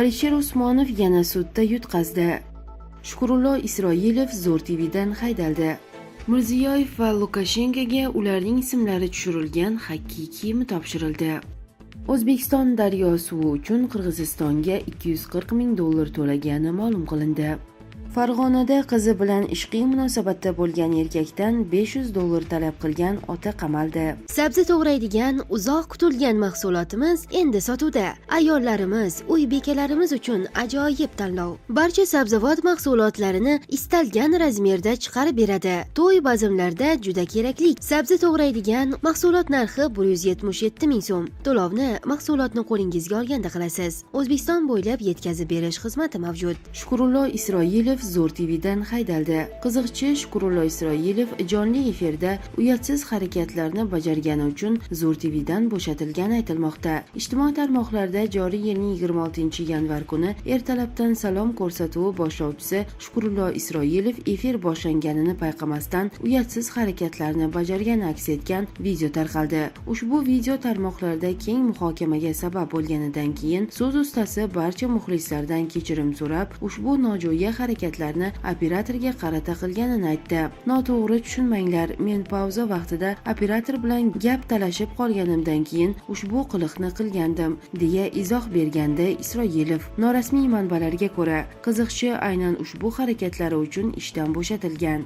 Alisher Usmonov yana sudda yutqazdi. Shukrullo Isroilov Zo'r TVdan haydaldi. Mirziyoyev va Lukashenkoga ularning ismlari tushirilgan xokkey kiyimi topshirildi. O'zbekiston daryo suvi uchun Qirg'izistonga 240 ming dollar to'lagani ma'lum qilindi. Farg'onada qizi bilan ishqiy munosabatda bo'lgan erkakdan 500 dollar talab qilgan ota qamaldi. Sabzi to'g'raydigan uzoq kutilgan mahsulotimiz endi sotuvda. Ayollarimiz, uy bekalarimiz uchun ajoyib tanlov. Barcha sabzavot mahsulotlarini istalgan razmerda chiqarib beradi. To'y bazmlarda juda kerakli. Sabzi to'g'raydigan mahsulot narxi 177 ming so'm. To'lovni mahsulotni qo'lingizga olganda qilasiz. O'zbekiston bo'ylab yetkazib berish xizmati mavjud. Shukrullo Isroilov Zo'r TVdan haydaldi. Qiziqchi Shukrullo Isroilov jonli efirda uyatsiz harakatlarni bajargani uchun Zo'r TVdan bo'shatilgani aytilmoqda. Ijtimoiy tarmoqlarda joriy yilning 26-yanvar kuni ertalabdan Salom ko'rsatuvi boshlovchisi Shukrullo Isroilov efir boshlanganini payqamasdan uyatsiz harakatlarni bajargani aks etgan video tarqaldi. Ushbu video tarmoqlarda keng muhokamaga sabab bo'lganidan keyin so'z ustasi barcha muxlislardan kechirim so'rab, ushbu nojo'ya harakatlarni operatorga qarata qilganini aytdi. "Noto'g'ri tushunmanglar, men pauza vaqtida operator bilan gap talashib qolganimdan keyin ushbu qiliqni qilgandim", deya izoh bergandi Isroilov. Norasmiy manbalarga ko'ra, qiziqchi aynan ushbu harakatlari uchun ishdan bo'shatilgan.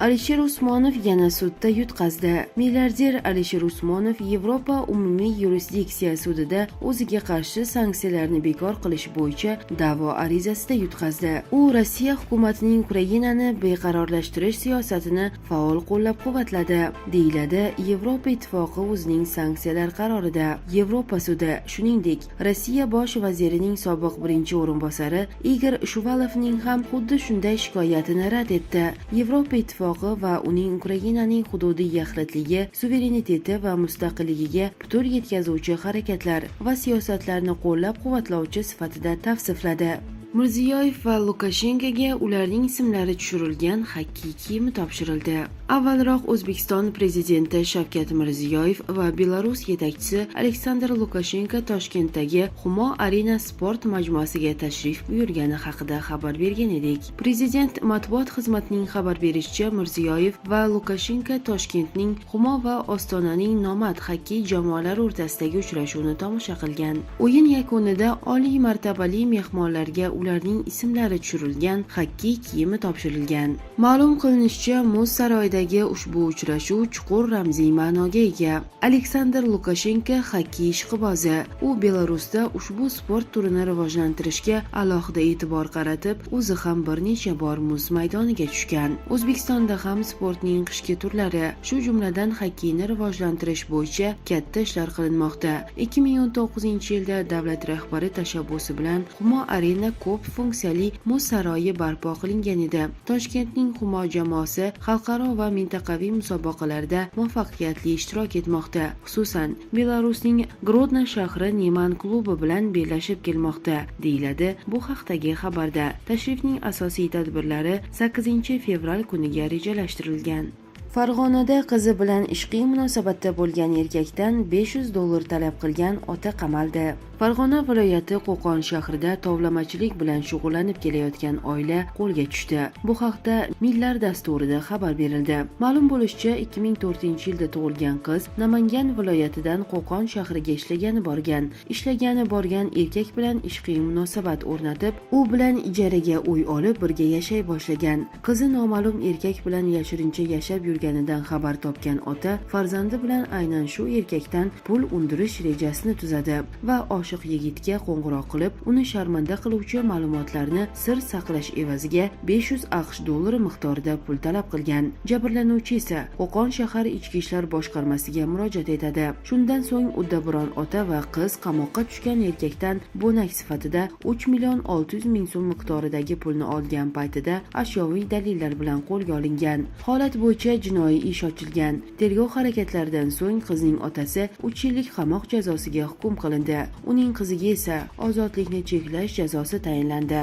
Alisher Usmonov yana sudda yutqazdi. Milliarder Alisher Usmonov Yevropa umumiy yurisdiksiya sudida o'ziga qarshi sanksiyalarni bekor qilish bo'yicha da'vo arizasida yutqazdi. U Rossiya hukumatining Ukrainani beqarorlashtirish siyosatini faol qo'llab-quvvatladi, deyiladi Yevropa Ittifoqi o'zining sanksiyalar qarorida. Yevropa sudi, shuningdek, Rossiya bosh vazirining sobiq birinchi o'rinbosari Igor Shuvalovning ham xuddi shunday shikoyatini rad etdi. Yevropa Ittifoqi va uning Ukrainaning hududiy yaxlitligi, suvereniteti va mustaqilligiga putur yetkazuvchi harakatlar va siyosatlarni qo'llab-quvvatlovchi sifatida tavsifladi. Mirziyoyev va Lukashenkoga ularning ismlari tushirilgan xokkey kiyimi topshirildi. Avvalroq O'zbekiston prezidenti Shavkat Mirziyoyev va Belarus yetakchisi Aleksandr Lukashenko Toshkentdagi Humo Arena sport majmuasiga tashrif buyurgani haqida xabar bergan edik. Prezident matbuot xizmatining xabar berishicha, Mirziyoyev va Lukashenko Toshkentning Humo va Ostonaning Nomad xokkey jamoalari o'rtasidagi uchrashuvni tomosha qilgan. O'yin yakunida oliy martabali mehmonlarga ularning ismlari tushirilgan xokkey kiyimi topshirilgan. Ma'lum qilinishicha, muz saroyidagi ushbu uchrashuv chuqur ramziy ma'noga ega. Aleksandr Lukashenko xokkey ishqibozi. U Belarusda ushbu sport turini rivojlantirishga alohida e'tibor qaratib, o'zi ham bir necha bor muz maydoniga tushgan. O'zbekistonda ham sportning qishki turlari, shu jumladan xokkeyni rivojlantirish bo'yicha katta ishlar qilinmoqda. 2019-yilda davlat rahbari tashabbusi bilan Humo Arena ko'p funksiyali muz saroyi barpo qilingan edi. Toshkentning Humo jamoasi xalqaro va mintaqaviy musobaqalarda muvaffaqiyatli ishtirok etmoqda. Xususan, Belarusning Grodno shahri Neman klubi bilan bellashib kelmoqda, deyiladi bu haqdagi xabarda. Tashrifning asosiy tadbirlari 8 fevral kuniga rejalashtirilgan. Farg'onada qizi bilan ishqiy munosabatda bo'lgan erkakdan 500 dollar talab qilgan ota qamaldi. Farg'ona viloyati Qo'qon shahrida tovlamachilik bilan shug'ullanib kelayotgan oila qo'lga tushdi. Bu haqda Millar dasturida xabar berildi. Ma'lum bo'lishicha, 2004-yilda tug'ilgan qiz Namangan viloyatidan Qo'qon shahriga ishlagani borgan. Ishlagani borgan erkak bilan ishqiy munosabat o'rnatib, u bilan ijaraga uy olib, birga yashay boshlagan. Qizi noma'lum erkak bilan yashirincha yashab yurganidan xabar topgan ota farzandi bilan aynan shu erkakdan pul undirish rejasini tuzadi va oshiq yigitga qo'ng'iroq qilib, uni sharmanda qiluvchi ma'lumotlarni sir saqlash evaziga 500 AQSh dollari miqdorida pul talab qilgan. Jabrlanuvchi esa Qo'qon shahar ichki ishlar boshqarmasiga murojaat etadi. Shundan so'ng uddaburon ota va qiz qamoqqa tushgan erkakdan bo'nak sifatida 3 million 600 ming so'm miqdoridagi pulni olgan paytida ashyoviy dalillar bilan qo'lga olingan. Holat bo'yicha jinoiy ish ochilgan. Tergov harakatlaridan so'ng qizning otasi 3 yillik qamoq jazosiga hukm qilindi. Uning qiziga esa ozodlikni cheklash jazosi tayinlandi.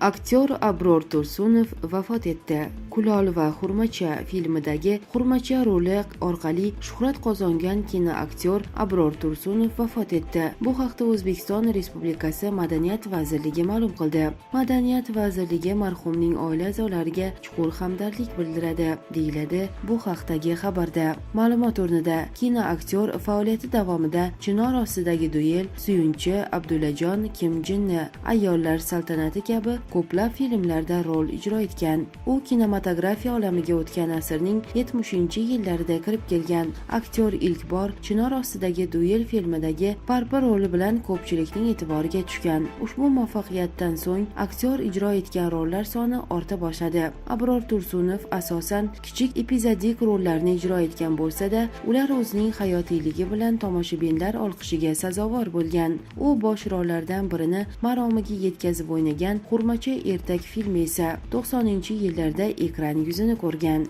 Aktyor Abror Tursunov vafot etdi. Kulol va Xurmacha filmidagi Xurmacha roli orqali shuhrat qozongan kinoaktyor Abror Tursunov vafot etdi. Bu haqda O'zbekiston Respublikasi Madaniyat vazirligi ma'lum qildi. Madaniyat vazirligi marhumning oila a'zolariga chuqur hamdardlik bildiradi, deyiladi bu haqdagi xabarda. Ma'lumot o'rnida, kinoaktyor faoliyati davomida Chinor ostidagi duel, Suyunchi, Abdullajon, Kim jinni, Ayollar saltanati kabi ko'plab filmlarda rol ijro etgan. U kinematografiya olamiga o'tgan asrning 70-yillarida kirib kelgan. Aktyor ilk bor Chinor ostidagi duel filmidagi Parpi roli bilan ko'pchilikning e'tiboriga tushgan. Ushbu muvaffaqiyatdan so'ng aktyor ijro etgan rollar soni orta boshladi. Abror Tursunov asosan kichik epizodik rollarni ijro etgan bo'lsa-da, ular o'zining hayotiyligi bilan tomoshabinlar olqishiga sazovor bo'lgan. U bosh rollardan birini maromiga yetkazib o'ynagan Xurmacha ertak filmi esa 90-yillarda ekran yuzini ko'rgan.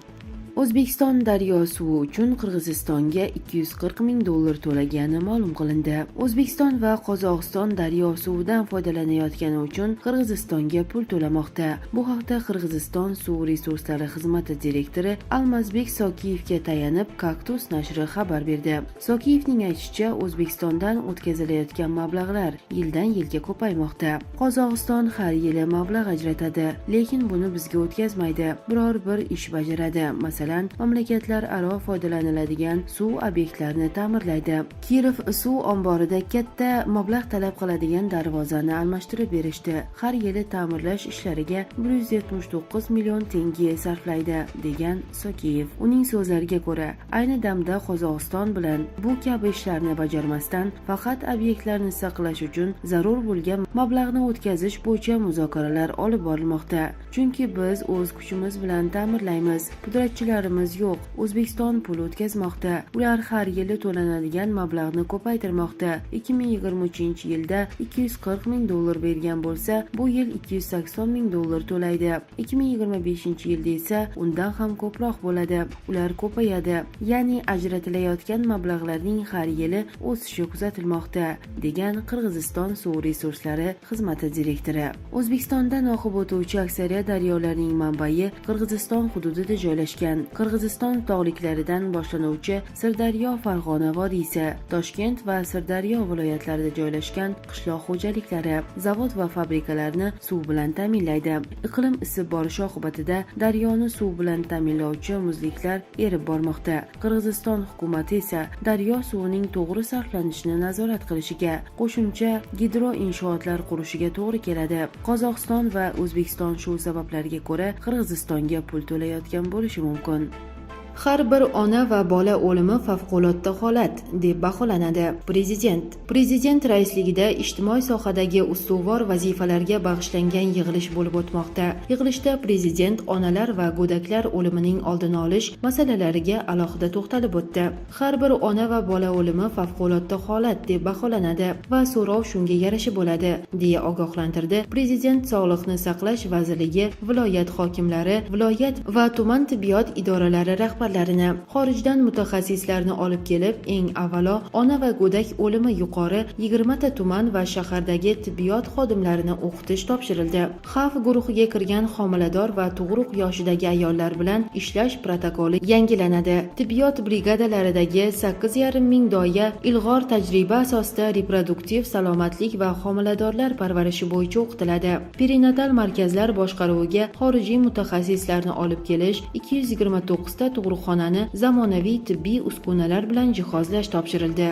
O'zbekiston daryo suvi uchun Qirg'izistonga 240 ming dollar to'lagani ma'lum qilindi. O'zbekiston va Qozog'iston daryo suvidan foydalanayotgani uchun Qirg'izistonga pul to'lamoqda. Bu haqda Qirg'iziston suv resurslari xizmati direktori Almazbek Sokiyevga tayanib Kaktus nashri xabar berdi. Sokiyevning aytishicha, O'zbekistondan o'tkazilayotgan mablag'lar yildan yilga ko'paymoqda. Qozog'iston har yili mablag' ajratadi, lekin buni bizga o'tkazmaydi. Biror bir ish bajaradi. Masalan, mamlakatlararo foydalaniladigan suv obyektlarini ta'mirlaydi. Kirov suv omborida katta mablag' talab qiladigan darvozani almashtirib berishdi. Har yili ta'mirlash ishlariga 179 million tenge sarflaydi, degan Sokiyev. Uning so'zlariga ko'ra, ayni damda Qozog'iston bilan bu kabi ishlarni bajarmasdan, faqat obyektlarni saqlash uchun zarur bo'lgan mablag'ni o'tkazish bo'yicha muzokaralar olib borilmoqda. Chunki biz o'z kuchimiz bilan ta'mirlaymiz. Pudratchilarimiz yo'q. O'zbekiston pul o'tkazmoqda. Ular har yili to'lanadigan mablag'ni ko'paytirmoqda. 2023-yilda 240 ming dollar bergan bo'lsa, bu yil 280 ming dollar to'laydi. 2025-yilda esa undan ham ko'proq bo'ladi. Ular ko'payadi. Ya'ni ajratilayotgan mablag'larning har yili o'sishi kuzatilmoqda, degan Qirg'iziston suv resurslari xizmati direktori. O'zbekistondan oqib o'tuvchi aksariyat daryolarning manbai Qirg'iziston hududida joylashgan. Qirg'iziston tog'liklaridan boshlanuvchi Sirdaryo Farg'ona vodiysi, Toshkent va Sirdaryo viloyatlarida joylashgan qishloq xo'jaliklari, zavod va fabrikalarni suv bilan ta'minlaydi. Iqlim isib borishi oqibatida daryoni suv bilan ta'minlovchi muzliklar erib bormoqda. Qirg'iziston hukumati esa daryo suvining to'g'ri sarflanishini nazorat qilishiga, qo'shimcha gidro inshootlar qurishiga to'g'ri keladi. Qozog'iston va O'zbekiston shu sabablarga ko'ra Qirg'izistonga pul to'layotgan bo'lishi mumkin. Har bir ona va bola o'limi favqulodda holat deb baholanadi. Prezident raisligida ijtimoiy sohadagi ustuvor vazifalarga bag'ishlangan yig'ilish bo'lib o'tmoqda. Yig'ilishda prezident onalar va go'daklar o'limining oldini olish masalalariga alohida to'xtalib o'tdi. Har bir ona va bola o'limi favqulodda holat deb baholanadi va so'rov shunga yarasha bo'ladi, deya ogohlantirdi prezident Sog'liqni saqlash vazirligi, viloyat hokimlari, viloyat va tuman tibbiyot idoralari rahbarlarini. Xorijdan mutaxassislarni olib kelib, eng avvalo ona va go'dak o'limi yuqori 20 ta tuman va shahardagi tibbiyot xodimlarini o'qitish topshirildi. Xavf guruhiga kirgan homilador va tug'ruq yoshidagi ayollar bilan ishlash protokoli yangilanadi. Tibbiyot brigadalaridagi 8,5 ming doya ilg'or tajriba asosida reproduktiv salomatlik va homiladorlar parvarishi bo'yicha o'qitiladi. Perinatal markazlar boshqaruviga xorijiy mutaxassislarni olib kelish, 229 ta tug'ruqxonani zamonaviy tibbiy uskunalar bilan jihozlash topshirildi.